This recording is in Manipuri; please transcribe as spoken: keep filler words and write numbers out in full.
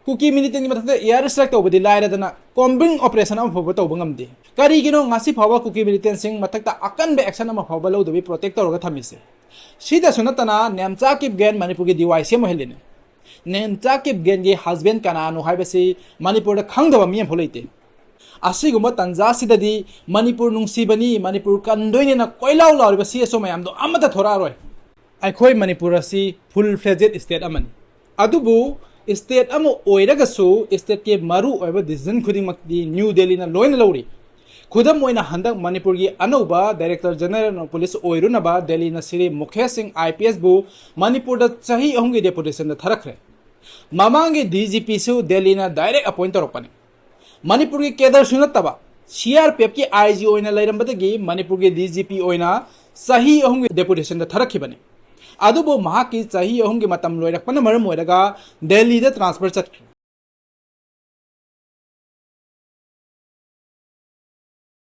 ꯀꯨꯀꯤ ꯃꯤꯂꯤꯇꯦꯟꯒꯤ ꯃꯊꯛꯇ ꯏꯌꯥꯔ ꯁ꯭ꯇ꯭ꯔꯥꯏꯛ ꯇꯧꯕꯗꯤ ꯂꯥꯏꯔꯗꯅ, ꯀꯣꯝꯕꯤꯡ ꯑꯣꯄꯔꯦꯁꯟ ꯑꯃ ꯐꯥꯎꯕ ꯇꯧꯕ ꯉꯝꯗꯦ꯫ ꯀꯔꯤꯒꯤꯅꯣ ꯉꯁꯤ ꯐꯥꯎꯕ ꯀꯨꯀꯤ ꯃꯤꯂꯤꯇꯦꯟꯁꯤꯡ ꯃꯊꯛꯇ ꯑꯀꯟꯕ ꯑꯦꯛꯁꯟ ꯑꯃ ꯐꯥꯎꯕ ꯂꯧꯗꯕꯤ ꯄ꯭ꯔꯣꯇꯦꯛ ꯇꯧꯔꯒ ꯊꯝꯃꯤꯁꯦ? ꯁꯤꯗꯁꯨ ꯅꯠꯇꯅ ꯅꯦꯝꯆꯥ ꯀꯤꯞꯒꯦꯟ ꯃꯅꯤꯄꯨꯔꯒꯤ ꯗꯤ ꯋꯥꯏ ꯁꯤ ꯑꯦꯝ ꯑꯣꯏꯍꯜꯂꯤꯅꯦ꯫ ꯅꯦꯝꯆꯥ ꯀꯤꯞꯒꯦꯟꯒꯤ ꯍꯁꯕꯦꯟ ꯀꯅꯥꯅꯣ ꯍꯥꯏꯕꯁꯤ ꯃꯅꯤꯄꯨꯔꯗ ꯈꯪꯗꯕ ꯃꯤ ꯑꯃꯐꯥꯎ ꯂꯩꯇꯦ꯫ ꯑꯁꯤꯒꯨꯝꯕ ꯇꯟꯖꯥꯁꯤꯗꯗꯤ ꯃꯅꯤꯄꯨꯔ ꯅꯨꯡꯁꯤꯕꯅꯤ, ꯃꯅꯤꯄꯨꯔ ꯀꯟꯗꯣꯏꯅꯦꯅ ꯀꯣꯏꯂꯥꯎ ꯂꯥꯎꯔꯤꯕ ꯁꯤ ꯑꯦꯁ ꯑꯣ ꯃꯌꯥꯝꯗꯣ ꯑꯃꯠꯇ ꯊꯣꯔꯛꯑꯔꯣꯏ꯫ ꯑꯩꯈꯣꯏ ꯃꯅꯤꯄꯨꯔ ꯑꯁꯤ ꯐꯨꯜ ꯐ꯭ꯂꯦꯖꯦꯗ ꯁ꯭ꯇꯦꯠ ꯑꯃꯅꯤ꯫ ꯑꯗꯨꯕꯨ ꯁ꯭ꯇꯦꯠ ꯑꯃ ꯑꯣꯏꯔꯒꯁꯨ ꯁ꯭ꯇꯦꯠꯀꯤ ꯃꯔꯨ ꯑꯣꯏꯕ ꯗꯤꯁꯤꯖꯟ ꯈꯨꯗꯤꯡꯃꯛꯇꯤ ꯅ꯭ꯌꯨ ꯗꯦꯜꯂꯤꯅ ꯂꯣꯏꯅ ꯂꯧꯔꯤ꯫ ꯈꯨꯗꯝ ꯑꯣꯏꯅ ꯍꯟꯗꯛ ꯃꯅꯤꯄꯨꯔꯒꯤ ꯑꯅꯧꯕ ꯗꯥꯏꯔꯦꯛꯇꯔ ꯖꯦꯅꯔꯦꯜ ꯑꯣꯐ ꯄꯨꯂꯤꯁ ꯑꯣꯏꯔꯨꯅꯕ ꯗꯦꯜꯂꯤꯅ ꯁ꯭ꯔꯤ ꯃꯨꯈꯦꯁ ꯁꯤꯡ ꯑꯥꯏ ꯄꯤ ꯑꯦꯁꯕꯨ ꯃꯅꯤꯄꯨꯔꯗ ꯆꯍꯤ ꯑꯍꯨꯝꯒꯤ ꯗꯦꯄꯨꯇꯦꯁꯟꯗ ꯊꯥꯔꯛꯈ꯭ꯔꯦ꯫ ꯃꯃꯥꯡꯒꯤ ꯗꯤ ꯖꯤ ꯄꯤꯁꯨ ꯗꯦꯜꯂꯤꯅ ꯗꯥꯏꯔꯦꯛ ꯑꯦꯄꯣꯏꯟ ꯇꯧꯔꯛꯄꯅꯤ꯫ ꯃꯅꯤꯄꯨꯔꯒꯤ ꯀꯦꯗꯔꯁꯨ ꯅꯠꯇꯕ, ꯁꯤ ꯑꯥꯔ ꯄꯤ ꯑꯦꯐꯀꯤ ꯑꯥꯏ ꯖꯤ ꯑꯣꯏꯅ ꯂꯩꯔꯝꯕꯗꯒꯤ ꯃꯅꯤꯄꯨꯔꯒꯤ ꯗꯤ ꯖꯤ ꯄꯤ ꯑꯣꯏꯅ ꯆꯍꯤ ꯑꯍꯨꯝꯒꯤ ꯗꯦꯄꯨꯇꯦꯁꯟꯗ ꯊꯥꯔꯛꯈꯤꯕꯅꯤ꯫ ꯑꯗꯨꯕꯨ ꯃꯍꯥꯛꯀꯤ ꯆꯍꯤ ꯑꯍꯨꯝꯒꯤ ꯃꯇꯝ ꯂꯣꯏꯔꯛꯄꯅ ꯃꯔꯝ ꯑꯣꯏꯔꯒ ꯗꯦꯜꯂꯤꯗ ꯇ꯭ꯔꯥꯟꯁꯐꯔ ꯆꯠꯈ꯭ꯔꯦ꯫